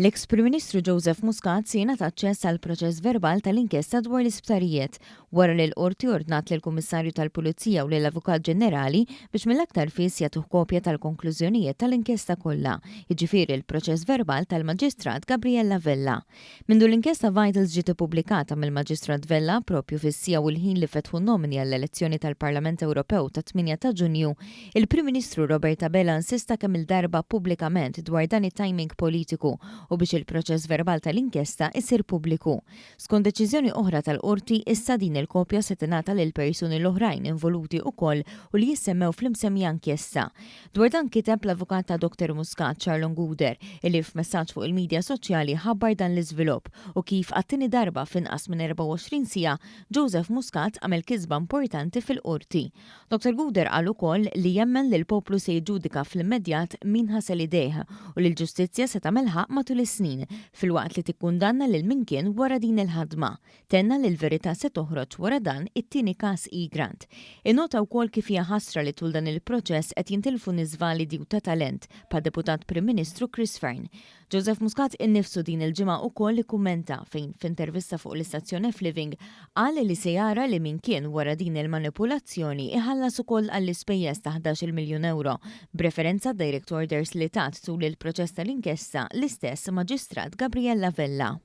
L-eks Prim Ministru Joseph Muscat se jingħata aċċess għall-proċess verbal tal-inkjesta dwar l-isptarijiet wara li l-Qorti ordnat lill-Kummissarju tal-Pulizija u lill-Avukat Ġenerali biex mill-aktar fis jagħtuh kopja tal-konklużjonijiet tal-inkjesta kollha, jiġifieri l-proċess verbal tal-Maġistrat Gabriella Vella. Mindu l-inkjesta Vitals ġiet ippubblikata mill-Maġistrat Vella proprju fis-siegħa u l-ħin li fetħu n-nomini għall-elezzjoni tal-Parlament Ewropew tat-8 ta' Ġunju, il-Prim Ministru Robert Abela insista kemm-il darba pubblikament dwar dan it-timing politiku u biex il-proċess verbal tal-inkjesta isir pubbliku. Skont deċiżjoni oħra tal-Qorti, issa din il-kopja se tingħata lill-persuni l-oħrajn involuti ukoll u li jissemmew fl-imsemmija inkjesta. Dwar dan kiteb l-avukat ta' Dr Muscat, Charlon Gouder, illi f'messaġġ fuq il-midja soċjali ħabbar dan l-iżvilupp u kif għat-tieni darba f'inqas minn 24 siegħa, Joseph Muscat għamel kisba importanti fil-Qorti. Dr Gouder qal ukoll li jemmen li l-poplu se jiġġudika fl-immedjat min ħasel idejh u li l-ġustizzja se tagħmel ħaqq matul is-snin, filwaqt li tikkundanna lil min kien wara din il-ħadma. Tenna li l-verità se toħroġ wara dan it-tieni każ Egrant. Innota wkoll kif hija ħasra li tul dan il-proċess qed jintilfu nies validi u ta' talent, bħad-Deputat Prim Ministru Chris Fearne. Joseph Muscat innifsu din il-ġimgħa ukoll ikkummenta fejn f'intervista fuq l-istazzjon F-Living qal li se jara li min kien wara din il-manipulazzjoni iħallas ukoll għall-ispejjeż ta' 11-il miljun ewro b'referenza għad-direct orders li tat tul il-proċess tal-inkjesta l-istess Maġistrat Gabriella Vella.